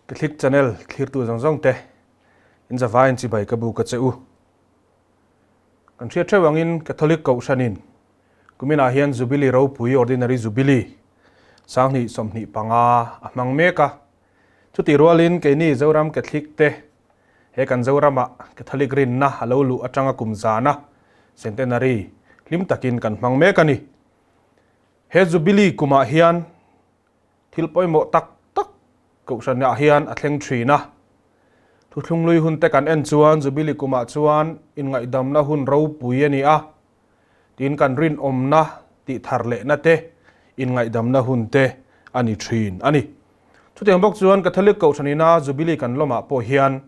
Catholic Channel thlirtu zawng zawng te in zavaiin chibai ka bu ka che u. Kan hriat theuh angin Catholic Kohhranin kuminah hian Jubilee ropui Ordinary Jubilee sanghnih 25 a hmang mek a. Chutih rualin keini Zoram Catholic te he kan Zoramah Catholic rinna a lo luh atanga kum zana Centenary hlim takin kan hmang mek a ni. He Jubilee kumah hian Thil pawimawh tak tak Kohhranah hian a thleng thin a. Thuthlunglui hun te kan en chuan Jubilee kumah chuan inngaihdamna hun ropui a ni a, tin kan rinawmna tih thar lehna te, inngaihdamna hun te a ni thin a ni. Chutiang bawk chuan Catholic Kohhranina Jubilee kan lawmah pawh hian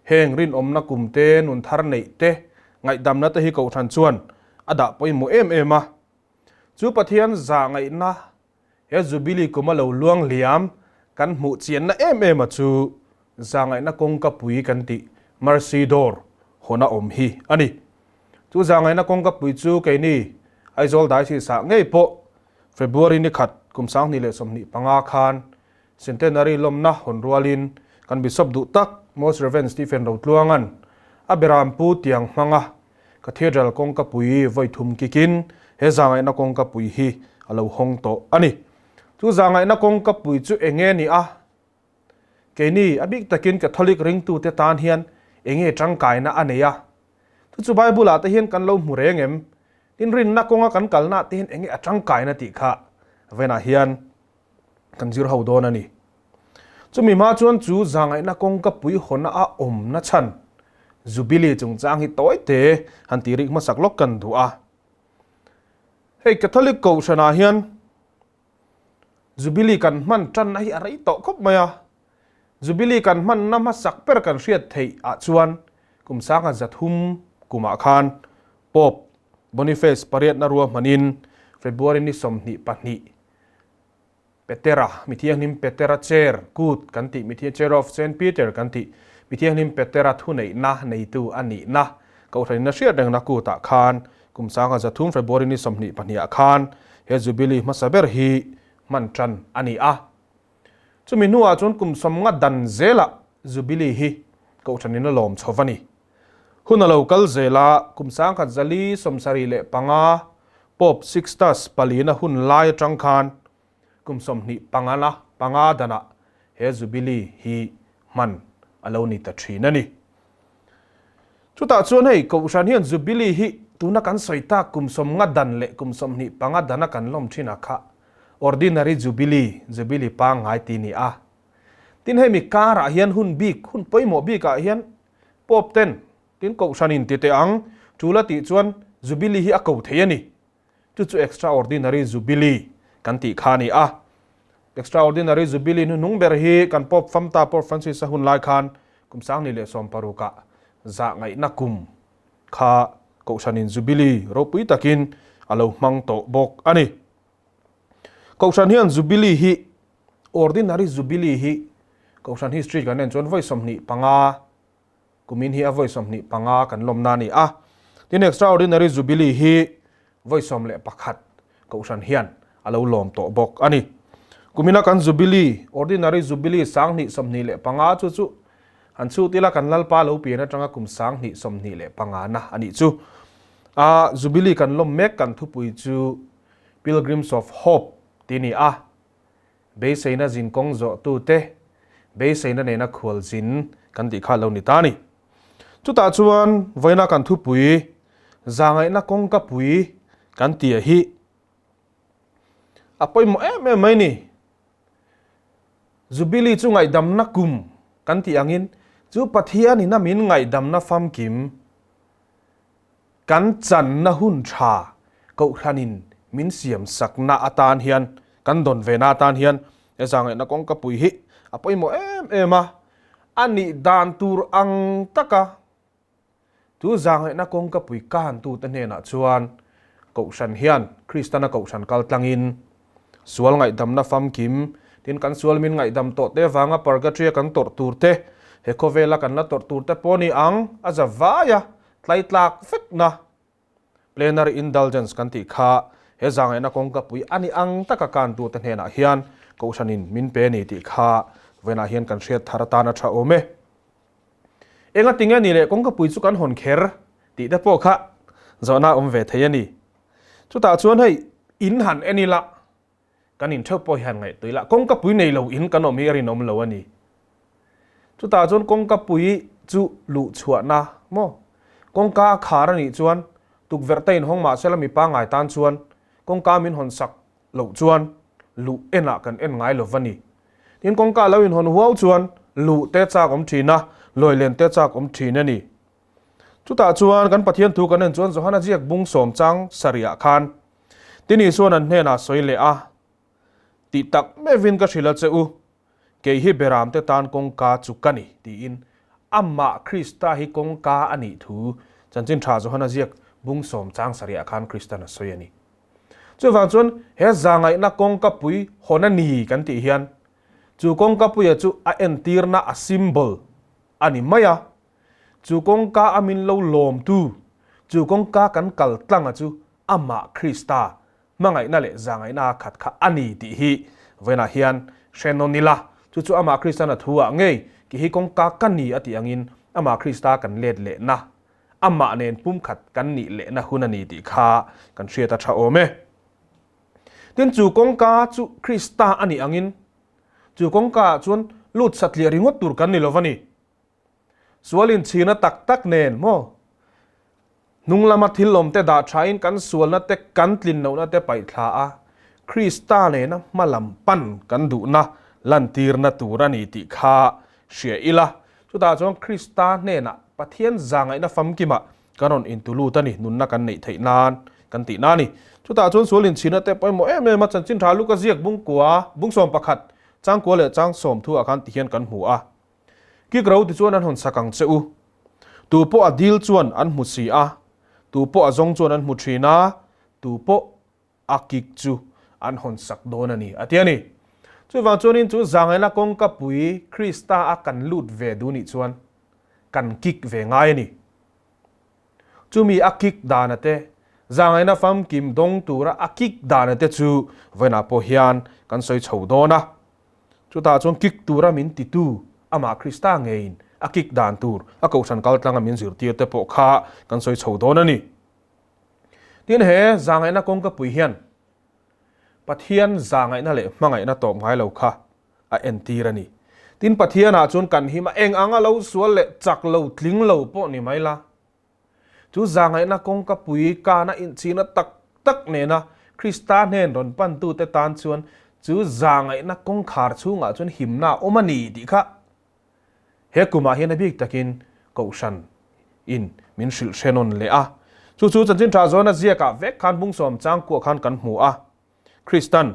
heng rinawmna kum te, nun thar neih te, ngaihdamna te hi Kohhran chuan a dah pawimawh em em a. Chu Pathian zahngaihna He Jubilee kuma lo luang hliam kan hmuh chianna em em a chu zahngaihna kawngka pui kan tih Mercy Door hawn a awm hi a ni. Chu zahngaihna kawngka pui chu keini Aizawl Diocese ah ngei pawh February ni khat kum 2025 khan Centenary lawmna hawn rualin kan Bishop duh tak Most Rev Stephen Rotluanga'n a beram pu tiang hmanga Cathedral kawngka pui vawi thum kikin he zahngaihna kawngka pui hi a lo hawng tawh a ni. Chu zahngaihna kawngka pui chu eng nge ni a? Keini, a bik takin Catholic ringtute tan hian eng nge tangkaina a nei a? Chu chu Bible-ah te hian kan lo hmu reng em? Tin, rinna kawnga kan kalnaah te hian eng nge a tangkaina tih kha venah hian kan zir ho dawn a ni. Chumi hma chuan chu zahngaihna kawngka pui hawna a awmna chhan Jubilee chungchang hi tawi te han tih rik hmasak lawk kan duh a. Hei Catholic Kohhranah hian Jubilee kan hman tanna hi a rei tawh khawp mai a. Jubilee kan hmanna hmasak ber kan hriat theih ah chuan kum 1300 kumah khan Pope Boniface pariatna ruahmanin February ni 22 Petera, Mithianghlim Petera Chair, Kut kan tih, Mithiang Chair of Saint Peter kan tih, Mithianghlim Petera thuneihna neitu a nihna, Kohhranina hriat rengna kutah khan kum 1300 February ni 22 ah khan he Jubilee hmasa ber hi hman tan a ni a. Chumi hnuah chuan kum 50 dan zelah Jubilee hi Kohhranina lawm chho va ni. Hun a lo kal zel a, kum 1475 Pope Sixtus palina hun lai atang khan kum 25 na panga danah he Jubilee hi hman a lo ni ta thin a ni. Chutah chuan hei Kohhran hian Jubilee hi tuna kan sawi tak kum 50 dan leh kum 25 dana kan lawm thin a kha Ordinary Jubilee, Jubilee pangngai ti ni a. Tin hei mi karah hian hun bik, hun pawimawh bikah hian Pope ten Tin, Kohhranin ti teh ang, tul a tih chuan Jubilee hi a ko thei a ni. Chu chu Extraordinary Jubilee kan tih kha a ni a. Extraordinary Jubilee hnuhnung ber hi kan Pope famta Pope Francis-a hun lai khan kum 2016 ah zah ngaihna kum kha Kohhranin Jubilee ropui takin a lo hmang tawh bawk a ni. Kohhran hian Jubilee hi, Ordinary Jubilee hi Kohhran history kan en chuan vawi 25, Kumin hi a vawi 25 kan lawmna a ni a, tin Extraordinary Jubilee hi vawi 11 Kohhran hian a lo lawm tawh bawk a ni. Kumina kan Jubilee, Ordinary Jubilee 2025 chu chu han chhut ila kan Lalpa lo pian atanga kum 2025 na a nih chu. A Jubilee kan lawm mek kan thupui chu Pilgrims of Hope tih a ni a. Beiseina zin kawng zawhtute beiseina nena khual zin kan tih kha lo ni ta a ni. Chutah chuan vawiina kan thupui, zahngaihna kawngka pui kan tih a hi a pawimawh em em mai ni. Jubilee chu ngaihdamna kum kan tih angin chu Pathianin a min ngaihdamna famkim Kan channa hun tha Kohhranin min siam sakna atan hian, kan dawn vena atan hian he zahngaihna kawngka pui hi a pawimawh em em a. A nih dan tur ang taka chu zahngaihna kawngka pui kantute hnenah chuan Kohhran hian Kristana Kohhran kal tlangin sual ngaihdamna famkim, tin kan sual min ngaihdam tawh te vanga purgatory-a kan tawrh tur te, he khawvela kan la tawrh tur te pawh ni ang a za vai a. Tlaitlak vekna plenary indulgence kan tih kha he zahngaihna kawngka pui a ni ang taka kantute hnenah hian Kohhranin min pe a ni tih kha Vawiinah hian kan hriat thar atan a tha awm e. Enga tinge ni leh kawngkapui chu kan hawn kher tih te pawh kha zawhna awm ve thei a ni. Chutah chuan hei in han en ila kan in theuh pawh hi han ngaihtuah ila kawngkapui nei lo in kan awm hi a rinawm lo a ni. Chutah chuan kawngkapui chu luh chhuahna maw kawngka a khar a nih chuan tukverh te inhawng mahse la mi pangngai tan chuan kawngka min hawn sak loh chuan luh enah kan en ngai lo va ni. Tin, kawngka lo inhawn huau chuan luh te chak awm thin a, lawi len te chak awm thin a ni. Chutah chuan kan Pathian thu kan en chuan Johana ziak bung sawm chang sarihah khan Tin Isuan an hnenah sawi leh a, Tih tak meuhin ka hrilh a che u, kei hi beramte tan kawngka chu ka ni, tiin amah Krista hi kawngka a nih thu Chanchin Tha Johana ziak bung sawm chang sarihah khan Kristan a sawi a ni. Chuvang chuan he zangaihna kawngkapui hawn a ni kan tih hian chu kawngkapuia chu a entirna a symbol a ni mai a, chu kawngka a min lo lawmtu, chu kawngka kan kal tlanga chu amah Krista hmangaihna leh zangaihna a khat kha a ni tih hi vawiinah hian hre nawn ila, chu chu amah Kristan a thu ah ngei ki hi kawngka ka ni a tih angin amah Krista kan let lehna Amah nen pumkhat kan nih lehna hun a ni tih kha kan hriat a tha awm e. Tin, chu kawngka chu Krista a nih angin, chu kawngka ah chuan lut satliah ringawt tur kan ni lo va ni. Sual inchhirna tak tak nen maw? Hnung lama thil awmte dah thain kan sualna te kan tlin lohna te paih thla a, Krista nena hma lam pan kan duhna lantirna tur a ni tih kha hria ila. Chutah chuan Krista hnenah Pathian zangaihna famkimah kan rawn intu lut a ni, nunna kan neih theih nan kan tih na a ni. Chutah chuan sual inchhirna te pawimawh em em a, chanchin tha Luka ziak bungkua, bung 11, changkua leh chang 30 ah khan tihian kan hmu a. Kik ro ti chuan an hawn sak ang che u. Tu pawh a dil chuan an hmu si a, tu pawh a zawng chuan an hmu thin a, tu pawh a kik chu an hawn sak dawn a ni, a ti a ni. Chuvang chuanin chu zangaihna kawngkapui Krista a kan lut ve duh nih chuan kan kik ve ngai a ni. Chumi a kik dana te, zangaihna famkim dawng tura a kik dana te chu vawiinah pawh hian kan sawi chho dawn a. Chutah chuan kik tura min titu amah Krista ngeiin a kik dan tur a kohhran kaltlanga min zirtir te pawh kha kan sawi chho dawn a ni. Tin, he zangaihna kawngkapui hian Pathian zangaihna leh hmangaihna tawp ngai lo kha a entir a ni. Tin, Pathianah chuan kan him a, eng anga lo sual leh chak lo, tling lo pawh ni mai la. Chu zangaihna kawngkapui kana inchhina tak tak nena Krista hnen rawn pantute tan chuan chu zangaihna kawngkhar chhungah chuan himna a awm a ni tih kha He kumah hian a bik takin Kohhran in min hrilh hre nawn leh a. Chu chu Chanchin Tha Zawna ziakah vek khan bungsawm changkuah khan kan hmu a. Kristan,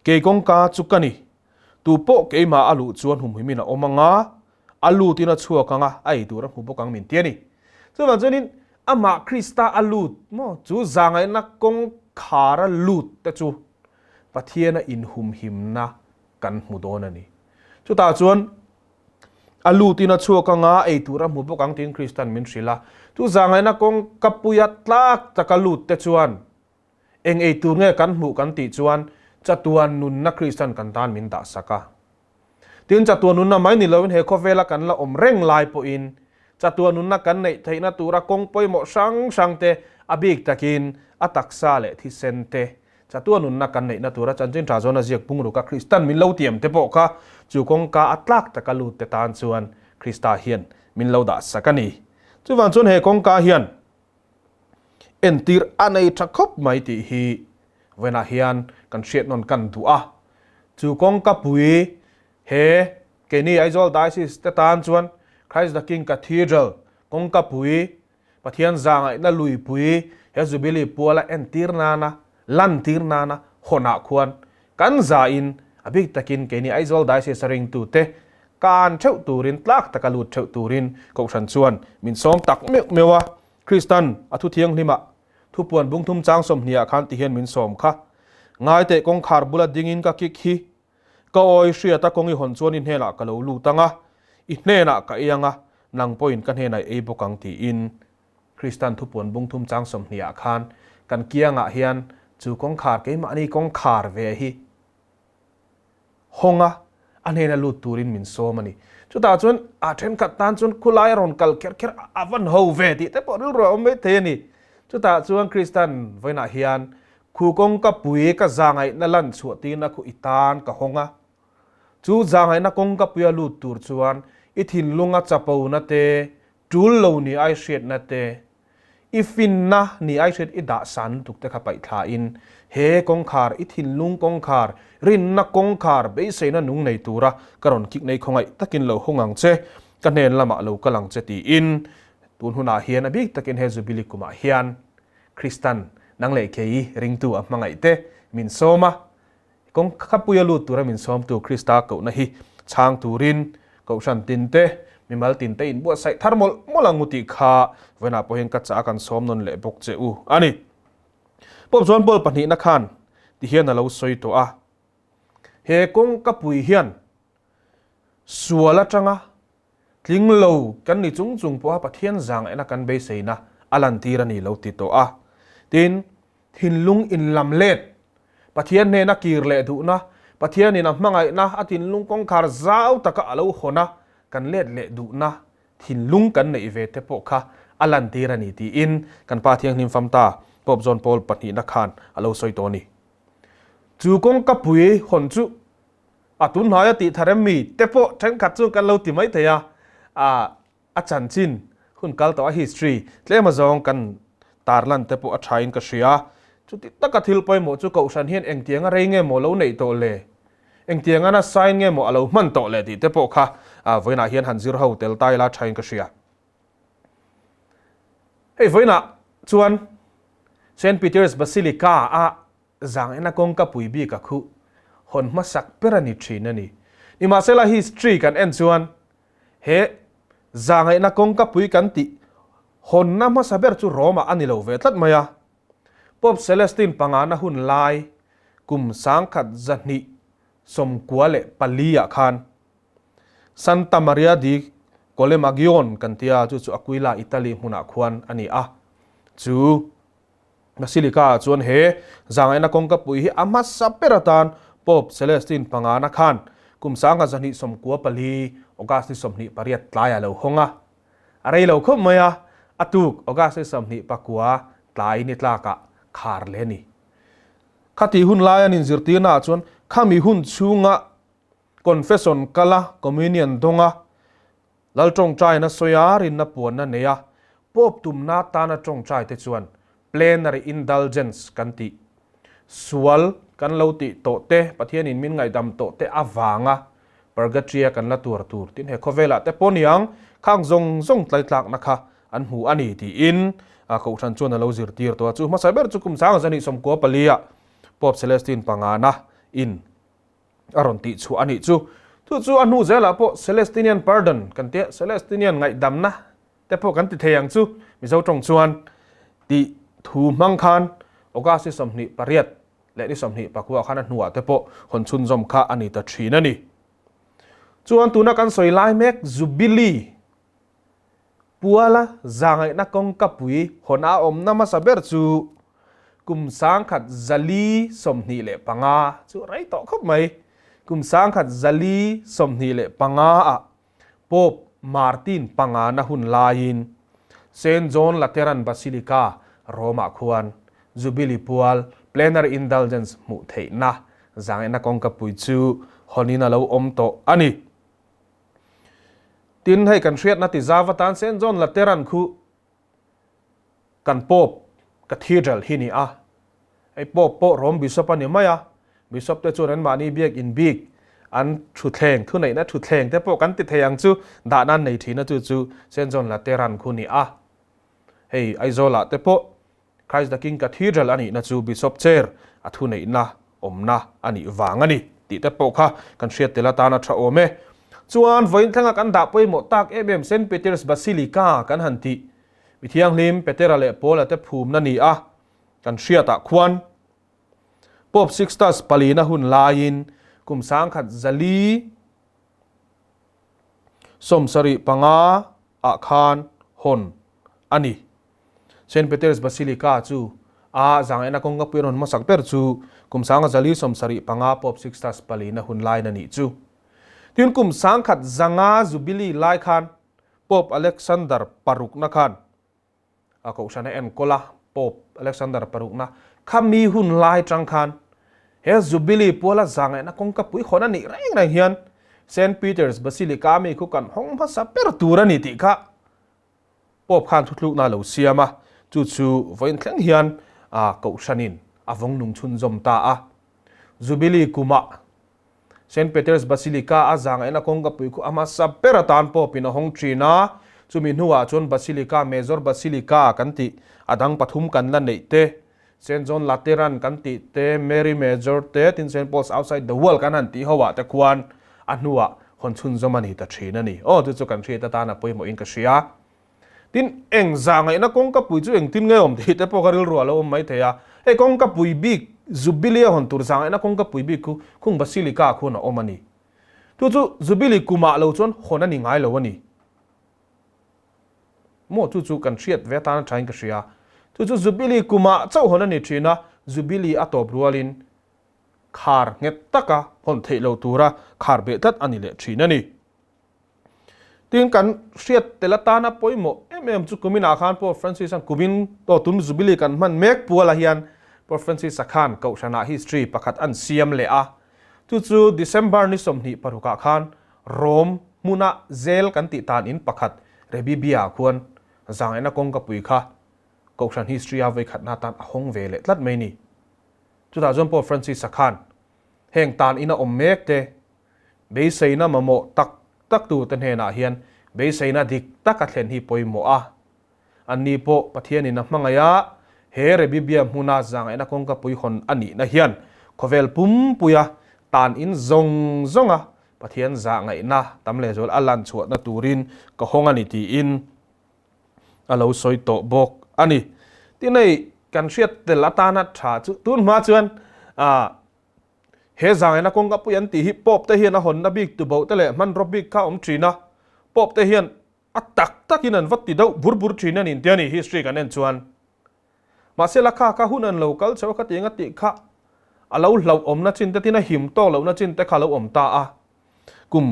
Kei kawngka chu ka ni. Tu pawh keimah a luh chuan humhimin a awm ang a, a lutin a chhuak ang a, a ei tur a hmu bawk ang min ti a ni. Chuvang chuanin amah Krista a lut maw? Chu zangaihna kawngkhara lut te chu Pathiana inhumhimna kan hmu dawn a ni. Chutah chuan a lutin a chhuak anga ei tur a hmu bawk ang tiin Kristan min hrilh a. Chu zangaihna kawng ka puia tlak taka lut te chuan eng ei tur nge kan hmuh kan tih chuan chatuan nunna Kristan kan tan min dah sak a. Tin, chatuan nunna mai ni loin he khawvela kan la awm reng lai pawhin chatuan nunna kan neih theihna tura kawng pawimawh hrang hrang te a bik takin a taksa leh thisen te Chatua nunna kan neihna tura chanchin tha zawn a ziak bungruk a Kristan min lo tiam te pawh kha chu kawngka a tlak taka lut te tan chuan Krista hian min lo dah sak a ni. Chuvang chuan he kawngka hian entir a nei tha khawp mai tih hi vawiinah hian kan hriat nawn kan duh a. Chu kawngka pui he keini Aizawl Diocese te tan chuan Christ the King Cathedral kawngka pui Pathian zangaihna luipui he Jubilee puala entir nana, lantir nana hawnah khuan kan zain a bik takin keini Aizawl Diocese a ringtute kan theuh turin, tlak taka lut theuh turin Kohhran chuan min sawm tak meuh meuh a. Kristan a thu thianghlimah thupuan bungthum chang 20 ah khan tihian min sawm kha. Ngaiteh kawngkhar bula dingin ka kik hi Ka awi hriat a kawng i hawn chuan i hnenah ka lo lut ang a, i hnenah ka ei ang a, nang pawhin ka hnenah i ei bawk ang tiin Kristan thupuan bung thum chang 20 ah khan kan kiangah hian chu kawngkhar keimahni kawngkhar ve hi hawng a, A hnena lut turin min sawm a ni. Chutah chuan a thenkhat tan chuan khulai a rawn kal kher kher a van ho ve tih te pawh rilru a awm mai thei a ni. Chutah chuan Kristan vawiinah hian khu kawngka pui ka zahngaihna lan chhuah tirna khu i tan ka hawng a. Chu zahngaihna kawngka puia lut tur chuan i thinlunga chapona te, tul lo ni ai hriatna te, I finna ni ai hriat i dah san lutuk te kha paih thla in he kawngkhar, i thinlung kawngkhar, rinna kawngkhar beiseina nung nei tura ka rawn kik nei khawngaih takin lo hawng ang che, ka hnen lamah lo kal ang che tiin tun hunah hian a bik takin he Jubilee kumah hian Kristan nang leh kei ringtu a hmangaih te min sawm a, Kawngkhapuia lut tura min sawmtu Krista kohna hi chhang turin Kohhran tinte, mimal tinte inbuatsaih thar mawlh mawlh ang u tih kha vawiinah pawh hian ka chah a kan sawm nawn leh bawk che u a ni. Pope John Paul pahnihna khan ti hian a lo sawi tawh a, He kawngkapui hian sual atanga tling lo kan ni chung chung pawha Pathian zangaihna kan beiseina a lantir a ni lo ti tawh a. Tin, Thinlung inlam let, Pathian hnena kir leh duhna, Pathianin a hmangaihna a thinlung kawngkhar zau taka a lo hawn a, kan let leh duhna thinlung kan neih ve te pawh kha a lantir a ni tiin kan Pa Thianghlim Famta Pope John Paul pahnihna khan a lo sawi tawh a ni. Chu kawngka pui hawn chu a tunhnaia tih tha rem mi te pawh thenkhat chu kan lo ti mai thei a, A chanchin hun kal tawh a history tlem azawng kan tarlan te pawh a tha in ka hria. Chuti taka thil pawimawh chu Kohhran hian engtianga rei nge maw lo neih tawh le? Engtianga na sign nge maw a lo hman tawh le tih te pawh kha vawiinah hian han zir ho tel ta ila tha in ka hria. Hei vawiinah chuan Saint Peter's Basilica a Zangena kawngka pui bik a khuh hawn hmasak ber a ni thin a ni. Nimahsela history kan en chuan he zangaihna kawngka pui kan tih hawnna hmasa ber chu Rome-ah a ni lo ve tlat mai a. Pope Celestine pangana hun lai kum 1294 ah khan Santa Maria di Collemagione kan tia chu chu Aquila, Italy hmunah khuan a ni a. Chu Basilica ah chuan he zangaihna kawngka pui hi a hmasa ber atan Pope Celestine pangana khan kum 1294 August ni 28 tlai a lo hawng a. A rei lo khawp mai a, a tuk August ni 29 tlai ni tlakah khar leh a ni. Khati hun lai an inzirtirna ah chuan khami hun chhunga Confession kala Communion dawnga Lal tawngtaina sawi a, rinna puanna nei a, Pope tumna tana tawngtai te chuan plenary indulgence kan tih. Sual kan lo tih tawh te, Pathianin min ngaihdam tawh te avanga purgatory-a kan la tuar tur tin he khawvelah te pawh niang khang zawng zawng tlaitlakna kha an hmu a ni tiin Kohhran chuan a lo zirtir tawh a. Chu hmasa ber chu kum 1994 ah Pope Celestine pangana in a rawn tih chhuah a nih chu. Chu chu a hnu zelah pawh Celestinian Pardon kan tia, Celestinian ngaihdamna te pawh kan ti thei ang chu Mizo tawng chuan tih thu hmang khan August ni 28 leh ni 24 khan a hnuah te pawh hawn chhunzawm kha a ni ta thin a ni. Chuan tuna kan sawi lai mek Jubilee Puala zangaihna kawngkapui hawn a awmna hmasa ber chu kum 1425 chu rei tawh khawp mai. Kum 1425 ah Pope Martin pangana hun laiin Saint John Lateran Basilica, Rome ah khuan Jubilee pual Plenary Indulgence hmuh theihna zangaihna kawngkapui chu hawnin a lo awm tawh a ni. Tin, hei kan hriatna ti zau atan Saint John Lateran khu kan Pope Cathedral hi ni a. Hei Pope pawh Rome Bishop a ni mai a, Bishop te chuan anmahni biakin bik an thutthleng, thuneihna thutthleng te pawh kan ti thei ang chu dah nan nei thin a, chu chu Saint John Lateran khu ni a. Hei Aizawlah te pawh Christ the King Cathedral a nihna chu Bishop Chair a thuneihna awmna a nih vang a ni tih te pawh kha kan hriat tel atan a tha awm e. Chuan vawiin thlanga kan dah pawimawh tak em em Saint Peter's Basilica kan han tih mi thianghlim Petera leh Paula te phumna ni a kan hriatah khuan Pope Sixtus palina hun laiin kum 1475 ah khan hawn a ni. Saint Peter's Basilica chu a zangaihna kawngka pui rawn hmasak ber chu kum 1475 Pope Sixtus palina hun lain a nih chu. Tin kum 1500 Jubilee lai khan Pope Alexander parukna khan a kohhran a enkawl a, Pope Alexander parukna kha mi hun lai tang khan he Jubilee puala zangaihna kawngka pui hawn a nih reng reng hian Saint Peter's Basilica mi khu kan hawng hmasa ber tur a ni tih kha Pope khan thuthlukna a lo siam a, chu chu vawiin thleng hian a kohhranin a vawng nung chhunzawm ta a. Jubilee kumah Saint Peter's Basilica a zangaihna kawngka pui khu a hmasa ber atan Pope in a hawng thin a, chumi hnuah chuan Basilica Major Basilica kan tih a dang pathum kan la neih te, Saint John Lateran kan tih te, Mary Major te, tin Saint Paul's Outside the Wall kan han tih ho ah te khuan a hnuah hawn chhunzawm a ni ta thin a ni. Aw, chu chu kan hriat atan a pawimawhin ka hria. Tin, eng zahngaihna kawngka pui chu engtin nge awm tih te pawh ka rilru a lo awm mai thei a. Hei kawngka pui bik, Jubilee a hawn tur zahngaihna kawngka pui bik khu khung Basilica khuan a awm a ni. Chu chu Jubilee kumah lo chuan hawn a ni ngai lo a ni. Maw chu chu kan hriat ve atan a thain ka hria. Chu chu Jubilee kumah chauh hawn a ni thin a, Jubilee a tawp rualin khar nghet taka hawn theih lo tura khar beh tlat a ni leh thin a ni. Tin kan hriat tel atana pawimawh em em chu kuminah khan Pope Francis an kumin aw tun Jubilee kan hman mek pualah hian Pope Francis a khan Kohhranah history pakhat an siam leh a. Chu chu December ni 26 ah khan Rome hmuna zel kan tih tan in pakhat Rebibbia ah khuan zangaihna kawngka pui kha Kohhran history a vawikhatna atan a hawng ve leh tlat mai ni. Chutah chuan Pope Francis a khan heng tan ina awm mek te Beiseina mamawh tak tak tute hnenah hian beiseina dik tak a thlen hi pawimawh a. Anni pawh Pathianin a hmangaih a, he Rebibia hmuna zangaihna kawngka pui hawn a nihna hian khawvel pumpuia tan in zawng zawnga Pathian zahngaihna tam lehzual a lan chhuahna turin ka hawng a ni tiin a lo sawi tawh bawk a ni. Tin hei kan hriat tel atana tha chu tun hma chuan He zangaihna kawngka pui an tih hi Pope te hian a hawnna bik tuboh te leh hmanraw bik kha a awm thin a, Pope te hian a tak takin an va ti deuh bur bur thin a ni tia ni history kan en chuan. Mahse la kha kha hun an lo kal chho a khatiang a tih kha a lo hlauh awmna chin te tin a him tawk lohna chin te kha a lo awm ta a. Kum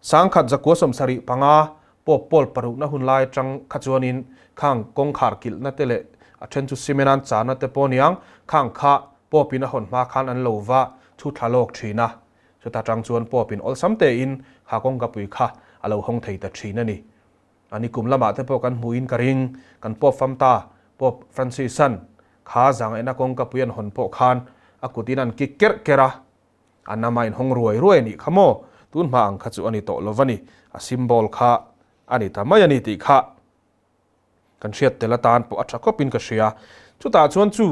1775 Pope Paul parukna hun lai atang kha chuanin khang kawngkhar kilhna te leh a then chu cement an chahna te pawh aniang khang kha Pope in a hawn hma khan an lo va chhu thla lawk thin a. Chuta tang chuan Pope in awlsam tein kha kawngkapui kha a lo hawng thei ta thin a ni. A ni kum lamah te pawh kan hmuhin ka ring, kan Pope fam ta, Pope Francis-a'n kha zangaihna kawngkapui an hawn pawh khan a kutin an kik kerh kerh a. A nama inhawng ruai ruai a nih kha maw? Tun hma ang kha chu a ni tawh lo va ni. A symbol kha a ni ta mai a ni tih kha kan hriat tel atan pawh a tha khawpin ka hria. Chutah chuan chu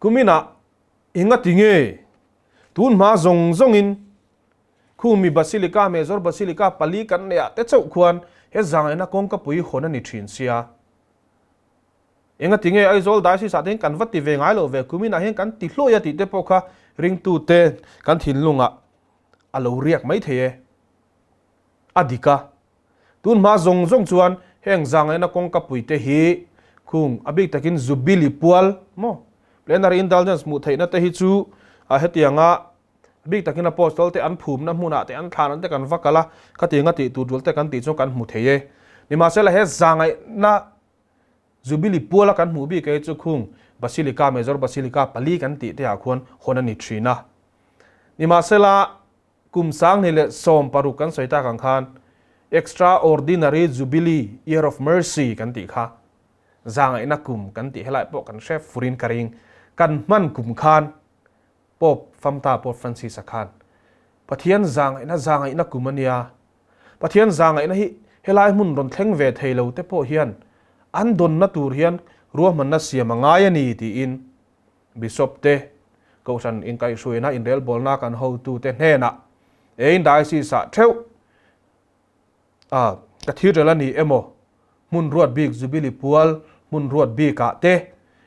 kuminah eng a ti nge? Tun hma zawng zawngin khumi Basilica, Major Basilica pali kan neih ah te chauh khuan he zangaihna kawngka pui hawn a ni thin sia. Engati nge Aizawl Diocese ah te hian kan va ti ve ngai lo ve, kumin ah hian kan ti hluai a tih te pawh kha ringtute kan thinlungah a lo riak mai thei e. A dik a. Tun hma zawng zawng chuan heng zangaihna kawngka pui te hi khung a bik takin Jubilee pual maw Plenary Indulgence hmuh theihna te hi chu a hetianga a bik takin Apostle te an phumna hmunah te an thlan te kan va kal a, khatianga tih tur tul te kan tih chuan kan hmu thei e. Nimahsela he zangaihna Jubilee puala kan hmuh bik ei chu khung Basilica, Major Basilica pali kan tih te ah khuan hawn a ni thin a. Nimahsela, kum 2016 kan sawi tak ang khan Extraordinary Jubilee Year of Mercy kan tih kha zangaihna kum kan tih helai pawh kan hre furin ka ring. Kan hman kum khan Pope Famta Pope Francis-a khan Pathian zangaihna zangaihna kum a nia. Pathian zangaihna hi helai hmun rawn thleng ve thei lo te pawh hian an dawnna tur hian ruahmanna siam a ngai a ni tiin Bishop te, Kohhran inkaihhruaina inrelbawlna kan hotute hnenah ein Diocese ah theuh a Cathedral a ni emaw hmun ruat bik Jubilee pual hmun ruat bik ah te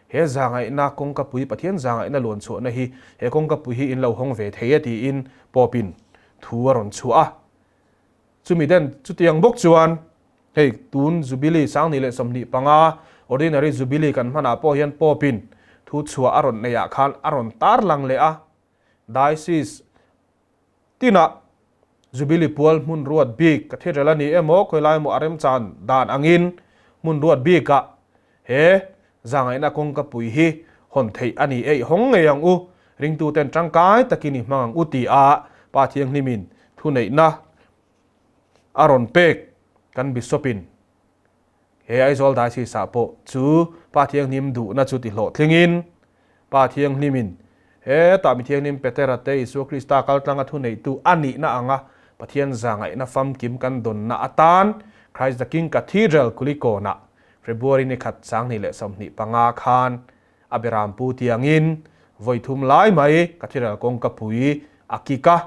he zangaihna kawngkapui Pathian zangaihna luan chhuahna hi he kawngkapui hi in lo hawng ve thei e tiin Pope in thu a rawn chhuah a. Chumi den chutiang bawk chuan hei tun Jubilee 2025 Ordinary Jubilee kan hmanah pawh hian Pope in thu chhuah a rawn neih ah khan a rawn tar lang leh a. Diocese tinah. Jubilee pual hmun ruat bik Cathedral a ni emaw khawilai emaw a remchan dan angin hmun ruat bikah he zangaihna kawngka pui hi hawn theih a ni eih hawng ngei ang u, ringtuten tangkai takin i hmang ang u ti a Pa Thianghlimin thuneihna a rawn pek kan Bishop-in he Aizawl Diocese-ah pawh chu Pa Thianghlim duhna chu tihlawhtlingin Pa Thianghlimin hetah Mi Thianghlim Petera te Isua Krista kaltlanga thuneihtu a nihna anga Pathian zangaihna famkim kan dawnna atan Christ the King Cathedral Kulikawnah February ni khat 2025 khan a berampu tiangin vawi thum lai mai Cathedral kawngkapui a kik a,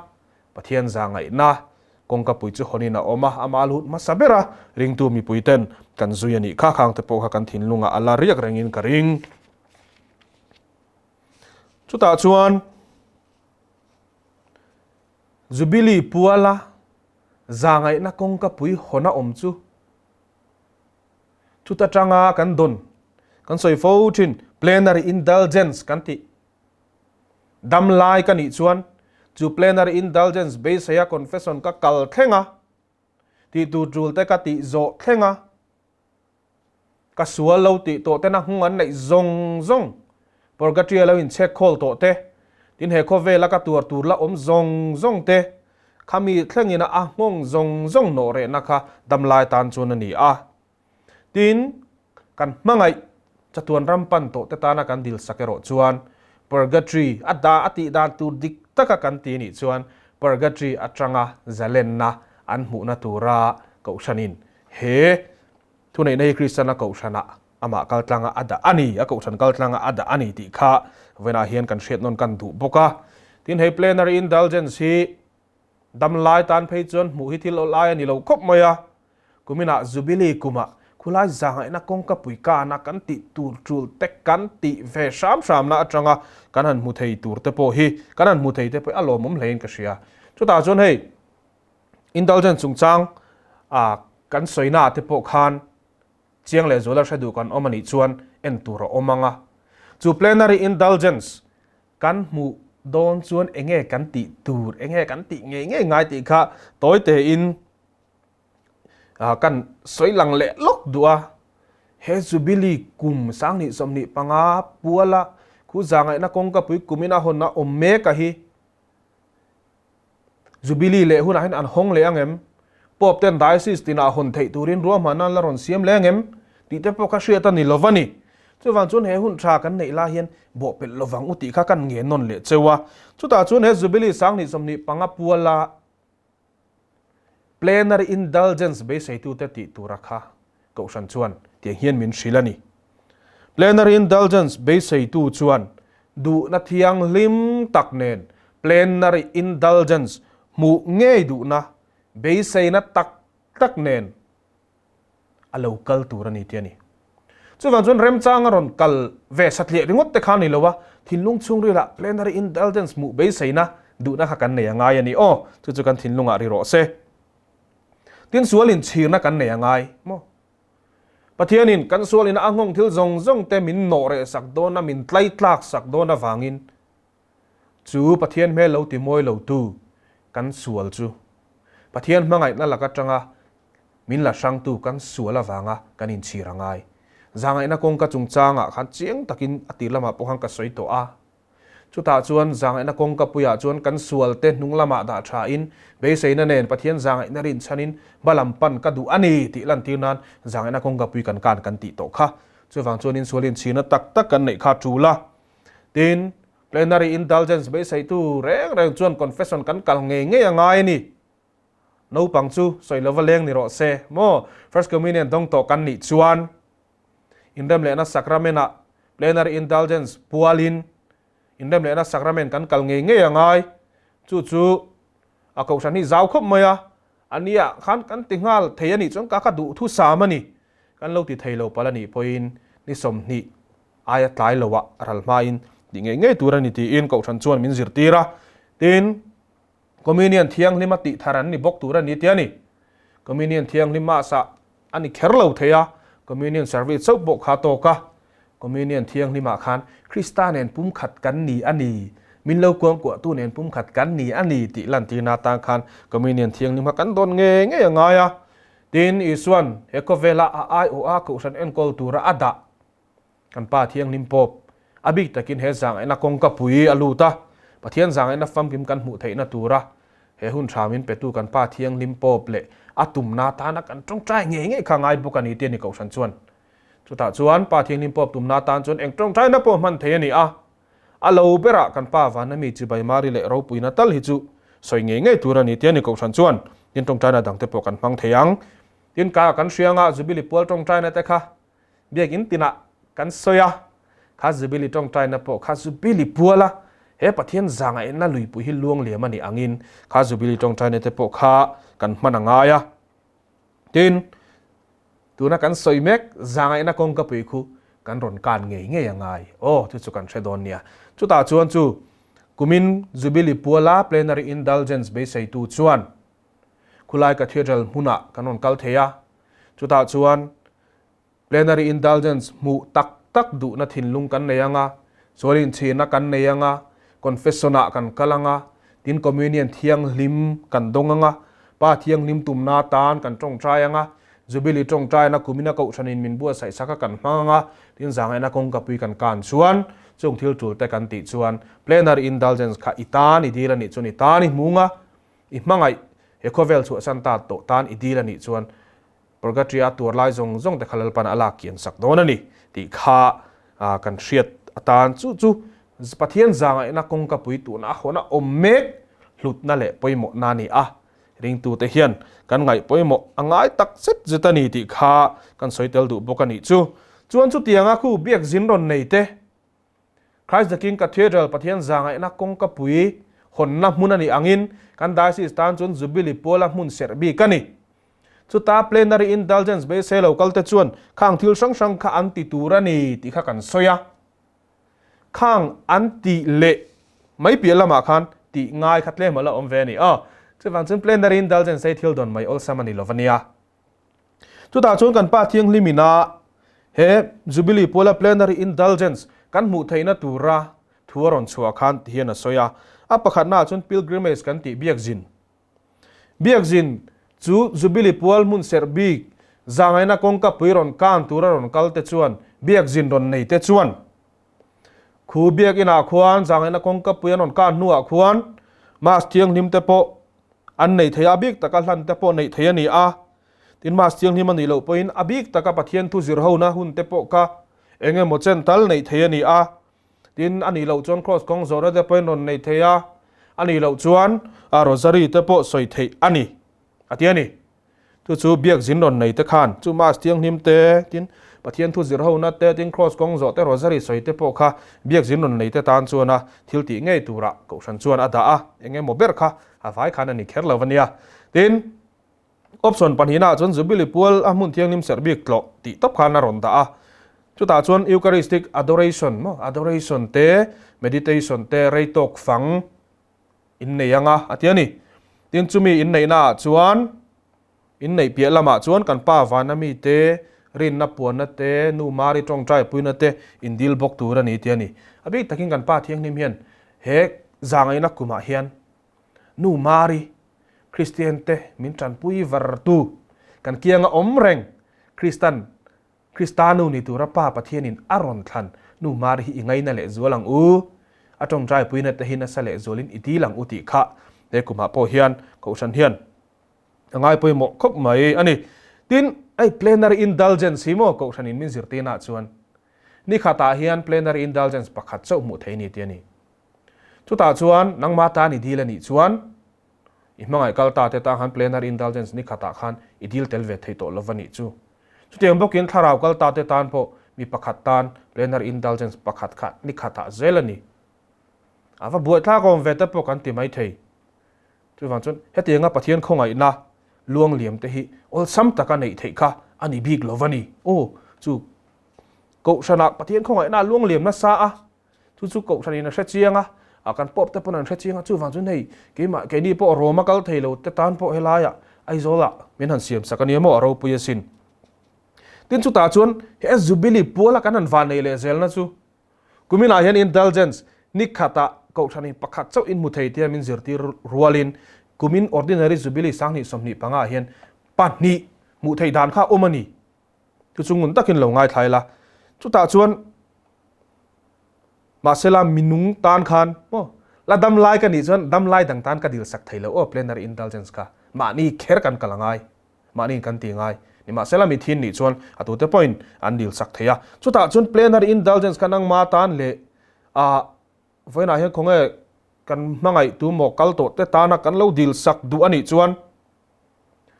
Pathian zangaihna kawngkapui chu hawnin a awm a, amah a lut hmasa ber a, ringtu mipuiten kan zui a nih kha khangte pawh kha kan thinlungah a la riak rengin ka ring. Chutah chuan Jubilee puala zangaihna kawngkapui hawn a awm chu chuta tanga kan dawn kan sawi fo thin plenary indulgence kan tih dam lai ka nih chuan chu plenary indulgence beiseia confession ka kal thleng a tih tur tul te ka tih zawh thleng a Ka sual lo tih tawh tena hung an neih zawng zawng, purgatory a lo inchhek khawl tawh te, tin he khawvela ka tuar tur la awm zawng zawng te, khami thlengin a nghawng zawng zawng nawh rehna kha damlai tan chuan a ni a. Tin, kan hmangaih chatuan ram pan tawh te tana kan dil sak erawh chuan purgatory a dah a tih dan tur dik taka kan ti nih chuan purgatory atanga zalenna an hmuhna tura kohhranin he Thuneihna hi Kristiana kohhranah amah kaltlanga a dah a ni, a kohhran kaltlanga a dah a ni tih kha vawiinah hian kan hriat nawn kan duh bawk a. Tin, hei plenary indulgence hi damlai tan phei chuan hmuh hi thil awlai a ni lo khawp mai a. Kuminah Jubilee kumah khulai zangaihna kawngka pui kana kan tih tur tul te kan tih ve hram hramna atanga kan han hmu thei tur te pawh hi kan han hmu thei te pawh hi a lawmawm hlein ka hria. Chutah chuan hei Indulgence chungchang a kan sawina te pawh khan chiang leh zuala hre duh kan awm a nih chuan en tur a awm ang a. Chu plenary indulgence kan hmuh dawn chuan enge kan tih tur, enge kan tih ngei ngei ngai tih kha tawi tein kan sawi lang leh lawk duh a. He Jubilee kum 2025 puala khu zangaihna kawngkapui kumin a hawn a awm mek a hi. Jubilee leh hunah hian an hawng leh ang em? Pope ten Diocese tinah hawn theih turin ruahmanna an la rawn siam leh ang em? Tih te pawh kha hriat a ni lo va ni. Chuvang chuan he hun tha kan neih lai hian bawhpelh lovang u tih kha kan nge nawn leh cheu a. Chutah chuan he Jubilee 2025 puala Plenary Indulgence beiseitute tih tura kha Kohhran chuan tiang hian min hrilh a ni. Plenary Indulgence beiseitu chuan duhna thianghlim tak nen Plenary Indulgence hmuh ngei duhna beiseina tak tak nen a lo kal tur a ni tih a ni. Chuvang chuan remchang a rawn kal ve satliah ringawt te kha a ni lo a, thinlung chhungrilah Plenary Indulgence hmuh beiseina duhna kha kan nei a ngai a ni aw, chu chu kan thinlungah ri rawh se. Tin sual inchhirna kan nei a ngai maw? Pathianin kan sualina a nghawng thil zawng zawng te min nawh reh sak dawn a, min tlai tlak sak dawn avangin chu Pathian hmel lo ti mawi lo tu kan sual chu Pathian hmangaihna lak atanga min la hrangtu kan sual avanga kan inchhir a ngai. Zangaihna kawngka chungchangah khan chiang takin a tir lamah pawh khan ka sawi tawh a. Chutah chuan zangaihna kawngka puiah chuan kan sualte hnung lamah dah thain beiseina nen Pathian zangaihna rinchhanin hma lam pan ka duh a ni tih lantir nan zangaihna kawngka pui kan kan kan tih tawh kha. Chuvang chuanin sual inchhirna tak tak kan neih kha a tul a. Tin, plenary indulgence beiseitu reng reng chuan confession kan kal ngei ngei a ngai a ni. Naupang chu sawi lova leng ni rawh se maw? First Communion dawng tawh kan nih chuan Inremlehna Sacrament-ah Plenary Indulgence pualin Inremlehna Sacrament kan kal ngei ngei a ngai. Chu chu a kohhran hi zau khawp mai a, a nia khan kan ti nghal thei a nih chuan ka ka duh thusam a ni. Kan lo ti thei lo palh a nih pawhin ni 20 aia tlai loah ral hmain tih ngei ngei tur a ni tiin kohhran chuan min zirtir a. Tin, Communion thianghlima tih thar an ni bawk tur a ni tia ni. Communion thianghlim mahsa a ni kher lo thei a, Communion service chauh pawh kha a tawk a. Communion thianghlimah khan Krista nen pumkhat kan ni a ni. Min lo kuangkuahtu nen pumkhat kan ni a ni tih lantirna atan khan Communion Thianghlim kha kan dawn ngei ngei a ngai a. Tin, Isuan he khawvela a aiawha Kohhran enkawl tura a dah kan Pa Thianghlim Pope a bik takin he zangaihna kawngka pui a lut a, Pathian zangaihna famkim kan hmuh theihna tura he hun tha min petu kan Pa Thianghlim Pope leh a tumna atana kan tawngtai ngei ngei kha ngai bawk a ni tih a ni Kohhran chuan. Chutah chuan Pa Thianghlim Pope tumna atan chuan eng tawngtaina pawh hman thei a ni a. A lo berah kan Pa vana mi chibai mari leh ropuina tal hi chu sawi ngei ngei tur a ni tia ni Kohhran chuan tin tawngtaina dangte pawh kan hmang thei ang. Tin ka kan hrianga Jubilee pual tawngtaina te kha biakinn tinah kan sawi a, kha Jubilee tawngtaina pawh kha Jubilee puala he Pathian zangaihna luipui hi luang liam a nih angin kha Jubilee tawngtaina te pawh kha kan hman a ngai a. Tin, tuna kan sawi mek zangaihna kawngka pui khu kan rawn kan ngei ngei a ngai. Aw, chu chu kan hre dawn nia. Chutah chuan chu kumin Jubilee puala Plenary Indulgence beiseitu chuan khulai Cathedral hmunah kan rawn kal thei a. Chutah chuan Plenary Indulgence hmuh tak tak duhna thinlung kan nei anga, sual inchhirna kan nei anga, Confession-ah kan kal anga, tin Communion thianghlim kan dawng anga, Pa thianghlim tumna atan kan tawngtai anga, Jubilee tawngtaina kumina kohhranin min buatsaih sak a kan hmang anga, tin zangaihna kawngkapui kan kan chuan chung thil tul te kan tih chuan Plenary Indulgence kha i tan i dil a nih chuan i tan i hmung a, i hmangaih he khawvel chhuahsan ta tawh tan i dil a nih chuan Purgatory a tuar lai zawng zawng te kha Lalpan a lak kian sak dawn a ni tih kha kan hriat atan chu chu Pathian zangaihna kawngka pui tuna a hawn a awm mek hlutna leh pawimawhna a ni a, ringtute hian kan ngaih pawimawh a ngai tak zet zet a ni tih kha kan sawi tel duh bawk a nih chu. Chuan chutianga khu biakzin rawn nei te Christ the King Cathedral Pathian zangaihna kawngka pui hawnna hmun a nih angin kan Diocese tan chuan Jubilee puala hmun serh bik a ni. Chuta Plenary Indulgence beisei lo kalte chuan khang thil hrang hrang kha an ti tur a ni tih kha kan sawi a. Khang an tih leh mai piah lamah khan tih ngai kha tlem a la awm ve a ni. Aw, chuvang chuan Plenary Indulgence hi thil dawn mai awlsam a ni lo va nia. Chutah chuan kan Pa Thianghlim ina he Jubilee puala Plenary Indulgence kan hmuh theihna tura thu a rawn chhuah khan ti hian a sawi a. A pakhatnaah chuan Pilgrimage kan tih biakzin. Biakzin chu Jubilee pual hmun serh bik zangaina kawngka pui rawn kan tura rawn kal te chuan biakzin rawn nei te chuan khu biakinah khuan zangaina kawngka pui an rawn kan hnuah khuan Mass Thianghlim te pawh An neih theih a, a bik taka hlan te pawh neih theih a ni a. Tin, Mass Thianghlim a nih loh pawhin a bik taka Pathian thu zir hona hun te pawh kha eng emaw chen tal neih theih a ni a. Tin, a nih loh chuan Kraws kawng zawhna te pawhin rawn neih theih a, a nih loh chuan Rosary te pawh sawi theih a ni, a ti a ni. Chu chu biakzin rawn nei te khan chu Mass Thianghlim te, tin, Pathian thu zir hona te, tin, Kraws kawng zawh te, Rosary sawi te pawh kha biakzin rawn nei te tan chuan a thil tih ngei turah Kohhran chuan a dah a, eng emaw ber kha a vai khan a ni kher lo a nia. Tin, option pahnihnaah chuan Jubilee pual a hmun thianghlim serh bik tlawh tih tawp khan a rawn dah a. Chutah chuan Eucharistic Adoration maw, Adoration te, Meditation te rei tawk fang in nei anga a ti a ni. Tin, chumi inneihnaah chuan inneih piah lamah chuan kan Pa vana mite rinna puanna te, Nu Mari tawngtai puina te indil bawk tur a ni ti a ni. A bik takin kan Pa Thianghlim hian he zangaihna kumah hian Nu Mari, Kristian te min tanpui var tu, kan kianga awm reng Kristan, Krista nu ni tura Pa Pathianin a rawn thlan Nu Mari hi i ngaina leh zual ang u, a tawngtai puina te hi nasa leh zualin i dil ang u tih kha he kumah pawh hian Kohhran hian a ngai pawimawh khawp mai a ni. Tin, hei plenary indulgence hi maw Kohhranin min zirtirnaah chuan ni khatah hian plenary indulgence pakhat chauh hmuh thei a ni tih a ni. Chutah chuan nangmah tan i dil a nih chuan i hmangaih kal ta te tan khan plenary indulgence ni khatah khan i dil tel ve thei tawh lova nih chu. Chutiang bawkin thlarau kal ta te tan pawh mi pakhat tan plenary indulgence pakhat kha ni khatah zel a ni. A va buaithlak awm ve te pawh kan ti mai thei. Chuvang chuan hetianga Pathian khawngaihna luang liam te hi awlsam taka neih theih kha a ni bik lo va ni. Aw, chu Kohhranah Pathian khawngaihna a luang liam nasa a, chu chu Kohhranin a hre chiang a, a kan pawp te pawn an hre chiang a, chuvang chuan hei keimah keini pawh Rome a kal thei lo te tan pawh helaiah Aizawlah min han siam sak a nia maw a ropui asin. Tin chutah chuan he Jubilee puala kan han van neih leh zelna chu kuminah hian indulgence ni khatah. Kohhranin pakhat chauh in hmu thei tia min zirtir rualin kumin Ordinary Jubilee 2025 ah hian pahnih hmuh theih dan kha a awm a ni. Chu chu ngun takin lo ngaithlai la. Chutah chuan mahsela minung tan khan maw la dam lai ka nih chuan dam lai dang tan ka dil sak thei lo aw plenary indulgence kha mahni kher kan kal a ngai mahni kan ti ngai nimahsela mi thin nih chuan a tute pawhin an dil sak thei a. Chutah chuan plenary indulgence kha nangma tan leh a vawiinah hian khawnge kan hmangaih tu maw kal tawh te tana kan lo dil sak duh a nih chuan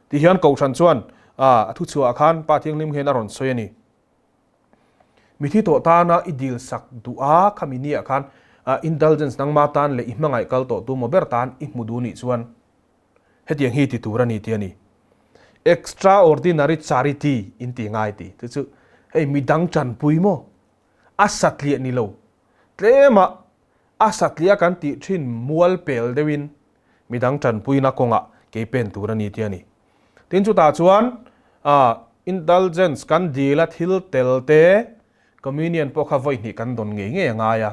Ti hian Kohhran chuan a thu chhuah ah khan Pa Thianghlim hian a rawn sawi a ni. Mithi tawh tana i dil sak duh a khami ni ah khan indulgence nangma tan leh i hmangaih kal tawh tu maw ber tan i hmu duh nih chuan hetiang hi ti tur a ni ti a ni. Extraordinary charity in ti ngai ti chu chu hei midang tanpui maw a satliah ni lo tlema a satliah kan tih thin mual pel deuhin midang tanpuina kawngah kei pen tur a ni tih a ni. Tin chutah chuan indulgence kan dil a thil tel te communion pawh kha vawi hnih kan dawn ngei ngei a ngai a.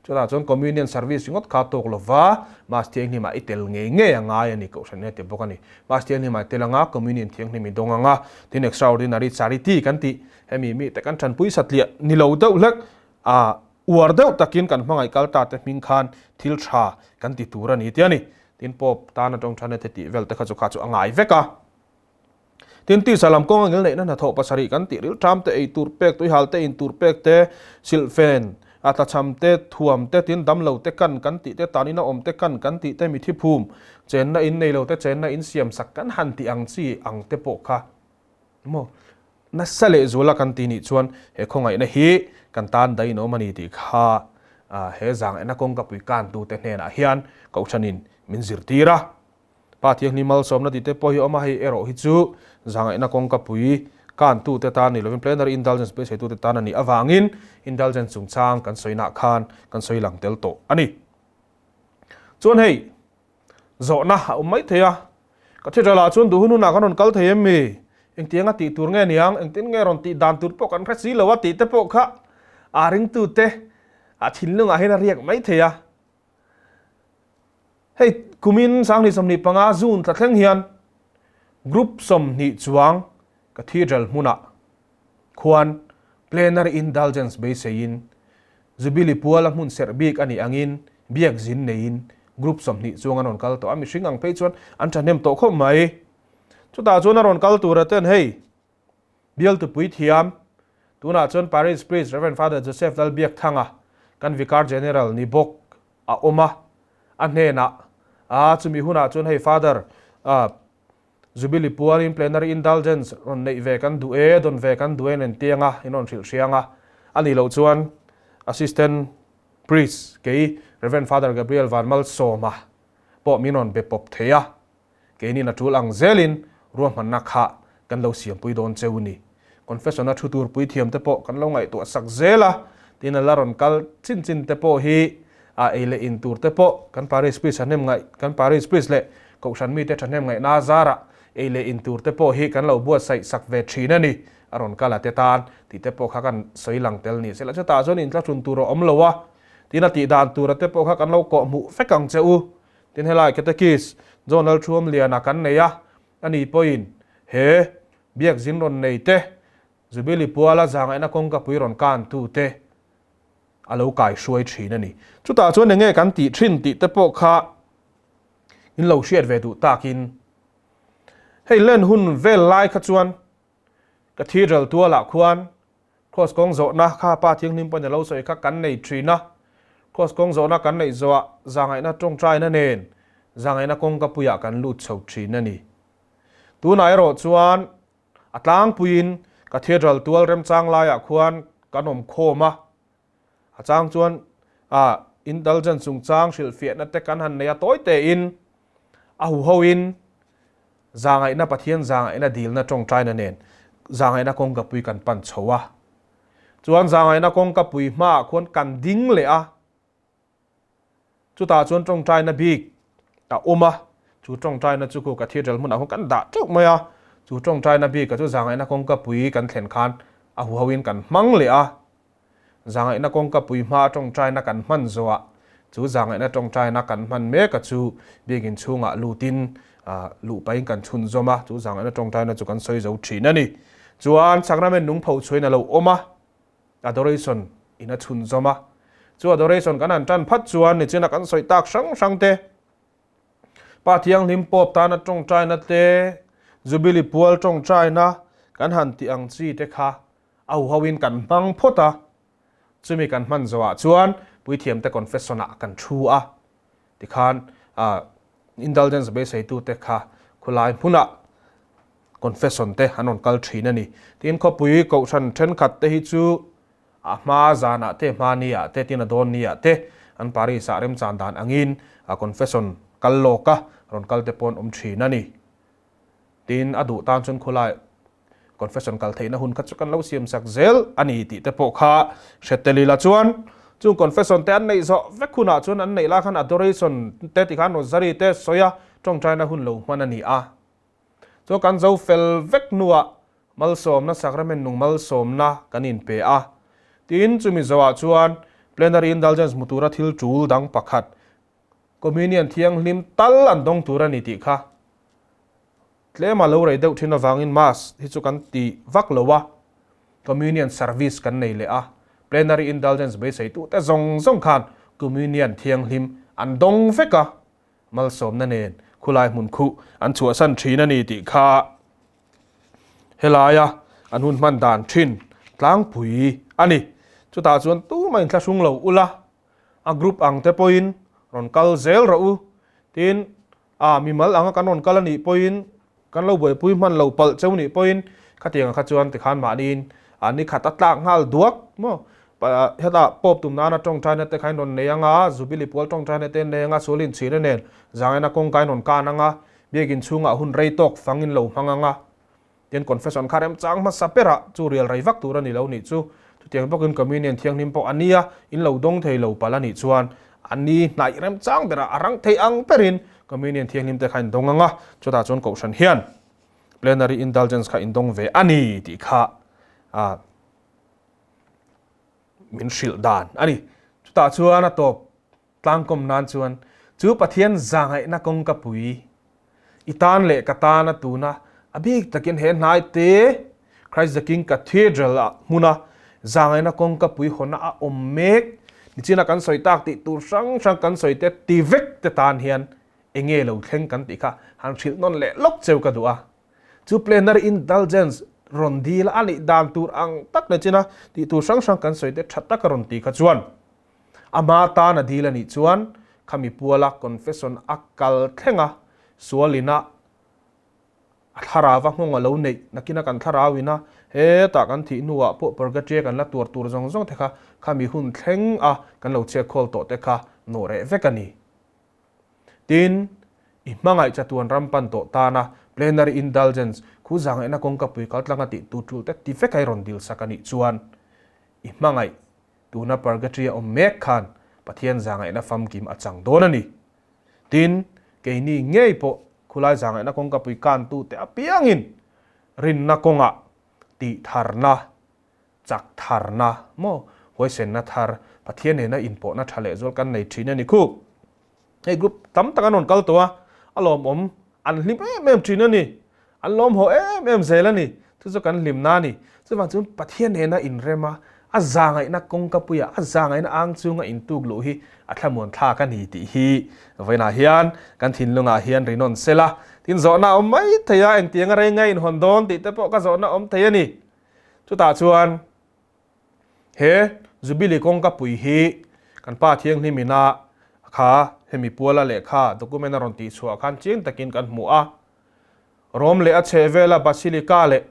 Chutah chuan communion service ringawt kha tawk lova Mass thianghlimah i tel ngei ngei a ngai a ni Kohhran nia ti bawk a ni. Mass thianghlimah i tel anga communion thianghlim i dawng anga tin extraordinary charity kan tih hemi mite kan tanpui satliah ni lo deuh hlek a Uar deuh takin kan hmangaih kal ta te hming khan thil tha kan ti tur a ni tia ni. Tin Pope tana tawngthana te tih vel te kha chu kha chu a ngai vek a. Tin tisa lam kawng a ngil neihna hnathawh pasarih kan tih ril ṭam te, ei tur pek, tuihal te, in tur pek te, silhfen, a tlachham te, thuam te, tin damlo te kan kan tih te, tan ina awm te kan kan tih te, mithi phum, chenna in neilo te chenna in siam sak kan han tih ang chi ang te pawh kha Maw? Nasa leh zuala kan ti nih chuan he khawngaihna hi kan tan daih in awm a ni tih kha he zangaihna kawngkapui kantute hnenah hian Kohhranin min zirtir a. Pa Thianghlim malsawmna tih te pawh hi awm a, hei erawh hi chu zangaihna kawngkapui kantute tan ni lovin plenary indulgence beiseitute tan a nih avangin indulgence chungchang kan sawinaah khan kan sawi lang tel tawh a ni. Chuan hei Zawhna a awm mai thei a, Cathedral ah chuan duh hun hunah kan rawn kal thei em mi? Engtianga tih tur nge niang? Engtin nge rawn tih dan tur pawh kan hre si lo a tih te pawh kha a ringtute a thinlungah hian a riak mai thei a. Hei kumin 2025 June thla thleng hian Group 20 chuang Cathedral hmunah khuan Plenary Indulgence beiseiin Jubilee puala hmun serh bik a nih angin biak zin neiin group 20 chuang an rawn kal tawh a, mihring ang phei chuan an thahnem tawh khawp mai. Chutah chuan a rawn kal tura ten hei bialtu puithiam tunah chuan Parish Priest Rev Father Joseph Lalbiakthanga kan Vicar General ni bawk a awm a, a hnenah a chumi hunah chuan hei Father Jubilee pualin plenary indulgence rawn neih ve kan duh e, dawn ve kan duh e nen tiang a, in rawn hrilh hriang a. A nih loh chuan Assistant Priest kei Rev. Father Gabriel Vanmalsawma pawh min rawn be pawp thei a, keinin a tul ang zelin ruahmanna kha kan lo siampui dawn cheu ni. Confession-a thu tur puithiam te pawh kan lo ngaihtuah sak zel a, tin a la rawn kal chin chin te pawh hi a ei leh in tur te pawh kan Parish Priest thahnem ngaih kan Parish Priest leh Kohhran mite thahnem ngaihna zarah ei leh in tur te pawh hi kan lo buatsaih sak ve thin a ni, a rawn kal a te tan tih te pawh kha kan sawi lang tel ni sela chutah chuan inthlahrun tur a awm lo a, tin a tih dan tura te pawh kha kan lo kawh hmuh vek ang che u. Tin helai Catechist John Lalthuamliana kan nei a, ani pawhin he biakzin rawn nei te, Jubilee puala zangaihna kawngkapui rawn kantu te a lo kai hruai thin a ni. Chutah chuan enge kan tih thin tih te pawh kha in lo hriat ve duh takin hei len hun vel lai kha chuan Cathedral tualah khuan Cross kawng zawhna kha Pa Thianghlim pawhin a lo sawi kha kan nei thin a. Cross kawng zawhna kan neih zawhah zangaihna tawngtaina nen zangaihna kawngkapuiah kan lut chho thin a ni. Tunah erawh chuan a tlangpuiin Cathedral tual remchang laiah khuan kan awm khawm a, a chang chuan a indulgence chungchang hrilhfiahna te kan han nei a tawi tein a huhoin zangaihna Pathian zangaihna dilna tawngtaina nen zangaihna kawngkapui kan pan chho a. Chuan zangaihna kawngkapui hmaah khuan kan ding leh a. Chutah chuan tawngtaina bik a awm a, chu tawngtaina chu khu Cathedral hmunah khuan kan dah teuh mai a, chu tawngtaina bika chu zangaihna kawngkapui kan thlen khan a huhoin kan hmang leh a, zangaihna kawngkapui hmaa tawngtaina kan hman zawhah Chu zangaihna tawngtaina kan hman mek a chu biakin chhungah lutin luh pahin kan chhunzawm a, chu zangaihna tawngtaina chu kan sawi zo thin a ni. Chuan Sacrament nung pho chhuain a lo awm a, Adoration in a chhunzawm a. Chu Adoration kan han tan phat chuan nichina kan sawi tak hrang hrang te, Pa Thianghlim Pope tana tawngtaina te, Jubilee pual tawngtaina kan han tih ang chi te kha a huhoin kan hmang phawt a. Chumi kan hman zawhah chuan puithiamte confession-ah kan thu a, tikhan indulgence beiseitute kha khulai hmunah confession te an rawn kal thin a ni. Tin, khawpui kohhran thenkhat te hi chu a hma zanah te, hma niah te, tin a dawn niah te an parish-ah remchan dan angin confession kal lawka rawn kal te pawh an awm thin a ni. Tin, a duh tan chuan khulai confession kal theihna hun kha chu kan lo siam sak zel a ni tih te pawh kha hre tel ila chuan chung confession te an neih zawh vek hunah chuan an neih lai khan adoration te ti khan rosary te sawi a tawngtaina hun lo hman a ni a. Chuan kan zo fel vek hnuah malsawmna sacrament nung malsawmna kan inpe a. Tin, chumi zawhah chuan plenary indulgence hmu tura thil tul dang pakhat Communion thianghlim tal an dawng tur a ni tih kha tlema lo rei deuh thin avangin Mass hi chu kan ti vak lo a, Communion service kan nei leh a, Plenary Indulgence beiseitute zawng zawng khan Communion thianghlim an dawng vek a, malsawmna nen khulai hmun khuh an chhuahsan thin a ni tih kha helaia an hun hman dan thin tlangpui a ni. Chutah chuan tumah inthlahrung lo ula. A group ang te pawhin rawn kal zel rawh u. Tin, a mimal anga kan rawn kal a nih pawhin, kan lo buaipui hman lo palh cheu nih pawhin khatiang kha chuan tikhan mahniin a ni khat a tlak nghal duak maw? Hetah pawp tum nana tawngtaina te kha in rawn nei anga, Jubilee pual tawngtaina te in nei anga, sual inchhirna nen zangaina kawngka in rawn kan anga, biakin chhungah hun rei tawk fang in lo hmang anga. Tin, confession kha remchang hmasa berah chu rial rei vak tur a ni lo nih chu. Chutiang bawkin communion thianghlim pawh a nia, in lo dawng thei lo palh a nih chuan a ni hnaih remchang berah a rang thei ang berin communion thianghlim te kha in dawng ang a, chutah chuan kohhran hian plenary indulgence kha in dawng ve a ni tih kha a min hrilh dan a ni. Chutah chuan a tawp Tlangkawm nan chuan chu Pathian zahngaihna kawngka pui i tan leh ka tan a tuna a bik takin he hnai te Christ the King Cathedral ah hmuna zahngaihna kawngka pui hawnna a awm mek nichina kan sawi tak tih tur hrang hrang kan sawi te ti vek te tan hian enge lo thleng kan tih kha han hrilh nawn leh lawk cheu ka duh a. Chu plenary indulgence rawn dil a nih dan tur ang tak nichina tih tur hrang hrang kan sawi te tha taka rawn ti kha chuan Ama tan a dil a nih chuan khami puala confession a kal thleng a, sualina a thlarau a nghawng a lo neih nakina kan thlarau ina hetah kan thih hnuah pawh purgatory kan la tuar tur zawng zawng te kha khami hun thleng a kan lo chhiat khawl tawh te kha nawh reh vek a ni. Tin, i hmangaih chatuan ram pan tawh tana plenary indulgence khu zangaihna kawngka pui kaltlanga tih tu tul te ti vek a i rawn dil sak a nih chuan i hmangaih Tuna purgatory a awm mek khan Pathian zangaihna famkim a chang dawn a ni. Tin, keini ngei pawh khulai zangaihna kawngkapui kantute apiangin rinna kawngah tih tharna, chak tharna maw, huaisenna thar, Pathian nena inpawhna tha lehzual kan nei thin a ni khu. Hei group tam tak an rawn kal tawh a, a lawmawm an hlim em em thin a ni, an lawmhaw em em zel a ni, chu chu kan hlimna a ni. Chuvang chuan Pathian nena inrem a, a zangaihna kawngkapuia a zangaihna ang chunga intuk luh hi a thlamuan thlak a ni tih hi vawiinah hian kan thinlungah hian rinawn sela, tin zawhna a awm mai thei a, engtianga rei nge inhawn dawn tih te pawh ka zawhna a awm thei a ni. Chutah chuan He Jubilee kawngkapui hi kan pa thianghlim ina kha hemi puala lehkha document a rawn tihchhuah khan chiang takin kan hmu a. Rome leh a chhehvela Basilica leh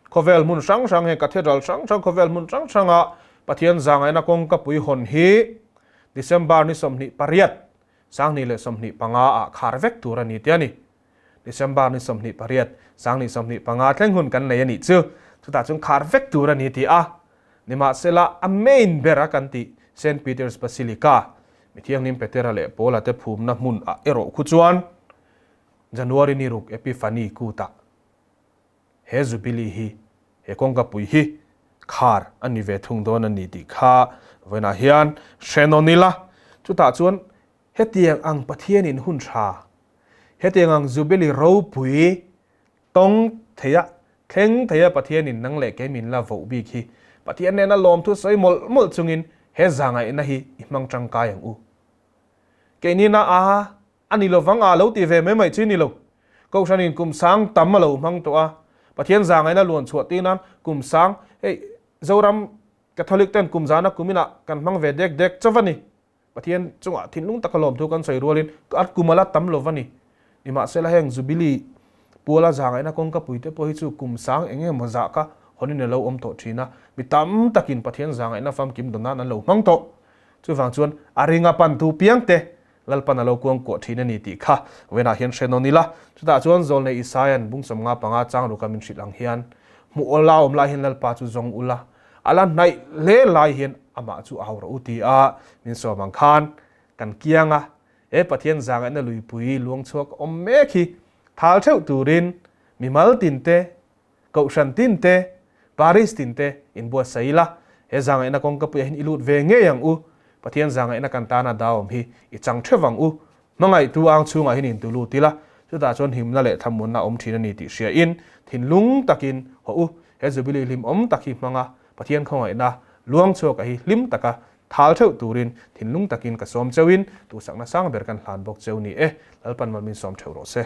khawvel hmun hrang hrang heng Cathedral hrang hrang khawvel hmun hrang hranga Pathian zangaihna kawngkapui hawn hi December ni 28, 2025 ah khar vek tur a ni tia ni. December ni 28, 2025 thleng hun kan nei a nih chu. Chutah chuan khar vek tur a ni ti a. Nimahsela, a main ber a kan tih Saint Peter's Basilica, Mithianghlim Petera leh Paula te phumna hmun ah erawh khu chuan January ni ruk Epiphany kutah he Jubilee hi, he kawngkapui hi khar a ni ve thung dawn a ni tih kha vawiinah hian hre nawn ila. Chutah chuan hetiang ang Pathianin hun tha, hetiang ang Jubilee ropui tawng theia thleng theia Pathianin nang leh kei min la voh bik hi Pathian nena lawmthu sawi mawlh mawlh chungin he zangaihna hi i hmang tangkai ang u. Keini na a a ni lovang a lo ti ve mai mai chi ni lo. Kohhranin kum sang tam a lo hmang tawh a, Pathian zangaihna luan chhuah tir nan kum sang hei Zoram Catholic ten kum zana kum inah kan hmang ve dek dek chauh a ni. Pathian chungah thinlung taka lawmthu kan sawi rualin a kum a la tam lo va ni. Nimahsela heng Jubilee puala zangaihna kawngka puite pawh hi chu kum sang eng emaw zah kha hawnin a lo awm tawh thin a, mi tam takin Pathian zangaihna famkim dawn nan an lo hmang tawh. Chuvang chuan a ringa pantu piangte Lalpan a lo kuang kuah thin a ni tih kha vawiinah hian hre nawn ila. Chutah chuan Zawlnei Isaia'n bung 55 changruka min hrilh ang hian, Hmuh awl la awm lai hian Lalpa chu zawng ula, a la hnaih hle lai hian amah chu au rawh u ti a min sawm ang khan kan kiang a, he Pathian zangaihna luipui luang chhuak awm mek hi thal theuh turin mimal tinte, Kohhran tinte, Parish tinte inbuatsaih ila, he zangaihna kawngkapuiah hian i lut ve ngei ang u. Pathian zangaihna kan tana dawm hi i chang theuh ang u. Hmangaihtu ang chhungah hian intu lut ila, chutah chuan himna leh thlamuanna a awm thin a ni tih hriain thinlung takin haw u. He Jubilee hlimawm tak hi hmanga Pathian khawngaihna luang chhuaka hi hlim taka thal theuh turin thinlung takin ka sawm cheuhin duhsakna sang ber kan hlan bawk cheu ni e. Lalpan mal min sawm theuh rawh se.